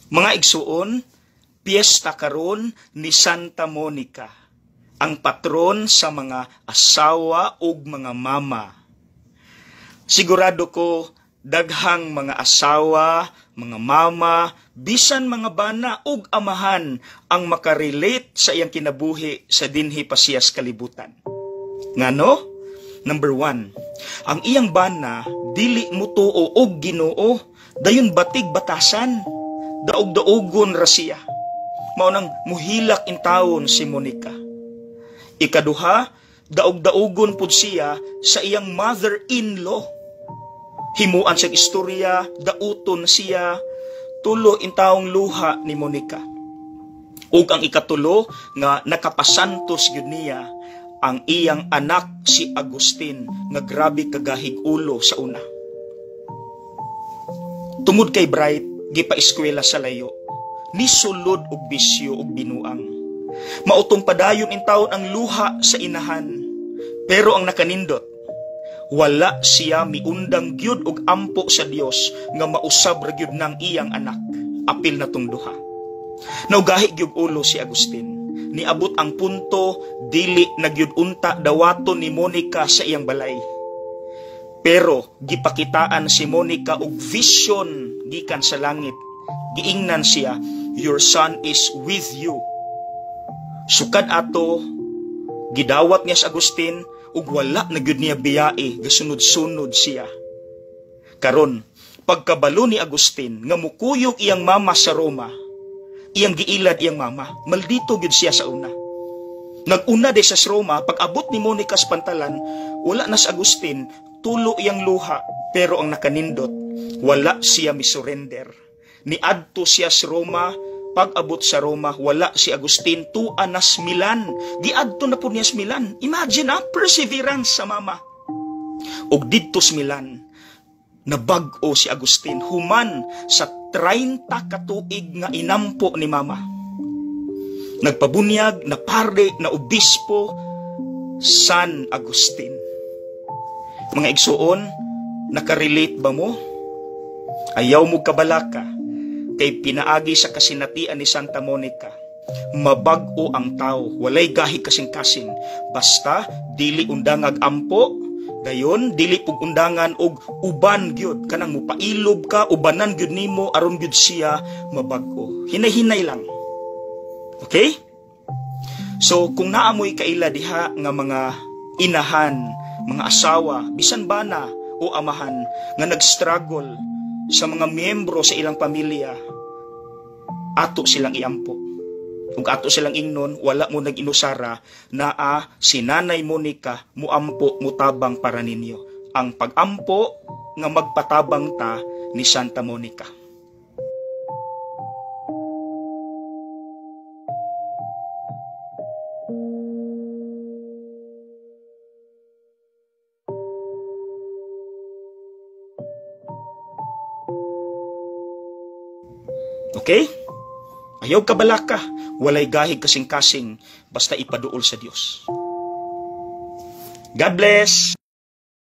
Mga igsuon, piyesta karon ni Santa Monica, ang patron sa mga asawa ug mga mama. Sigurado ko daghang mga asawa, mga mama, bisan mga bana ug amahan ang makarelate sa iyang kinabuhi sa dinhi pa siya sa kalibutan. Ngano? Number 1, ang iyang bana dili mutuo og Ginoo, dayon batig batasan, daog-daogon ra siya. Mao nang muhilak intawon si Monica. Ikaduha, daog-daogon pud siya sa iyang mother-in-law. Himuan siyang istorya, dauton siya, tulo intawong luha ni Monica. Ug ang ikatulo nga nakapasantos gyud niya ang iyang anak si Agustin nga grabe kagahig ulo sa una. Tungod kay Bright, gipa-eskwela sa layo, nisulod og bisyo og binuang. Mautong padayon intawon ang luha sa inahan, pero ang nakanindot, wala siya miundang gyud og ampo sa Dios nga mausab ra gyud nang iyang anak. Apil na tong duha. Naugahi gyud ulo si Agustin. Niabot ang punto dili na gyud unta dawaton ni Monica sa iyang balay. Pero gipakitaan si Monica og vision gikan sa langit. Giingnan siya, "Your son is with you." Sukad ato, gidawat niya si Agustin ug wala na gyud niya biyae, gasunod-sunod siya. Karon, pagkabalo ni Agustin nga mukuyog iyang mama sa Roma, iyang giilad iyang mama, maldito gyud siya sa una. Nag-una de sa Roma, pag-abot ni Monica sa pantalan, wala na si Agustin, tulo iyang luha, pero ang nakanindot, wala siya misurrender. Niadto siya sa Roma, pag-abot sa Roma, wala si Agustin, tua nas Milan. Giadto na po niya sa Milan. Imagine perseverance sa mama. Og didto sa Milan, nabag-o si Agustin, human sa 30 katuig nga inampo ni mama. Nagpabunyag, naparde, na obispo, San Agustin. Mga igsuon, nakarelate ba mo? Ayaw mo kabalaka, kay pinaagi sa kasinatian ni Santa Monica. Mabag-o ang tao, walay gahi kasing-kasing. Basta, dili undangag ampo, dayon, dili pug undangan og uban gyud, kanang mupailob ka, ubanan gyud nimo aron gyud siya mabag-o. Hinay-hinay lang. Okay? So, kung naamoy kaila diha nga mga inahan, mga asawa, bisan bana o amahan nga nag-struggle sa mga miyembro sa ilang pamilya, ato silang iampo. Ug ato silang ingnon, wala mo nag-inusara, naa si Nanay Monica muampo mutabang para ninyo. Ang pagampo nga magpatabang ta ni Santa Monica. Okay? Ayaw kabalaka, walay gahig kasing-kasing, basta ipaduol sa Dios. God bless!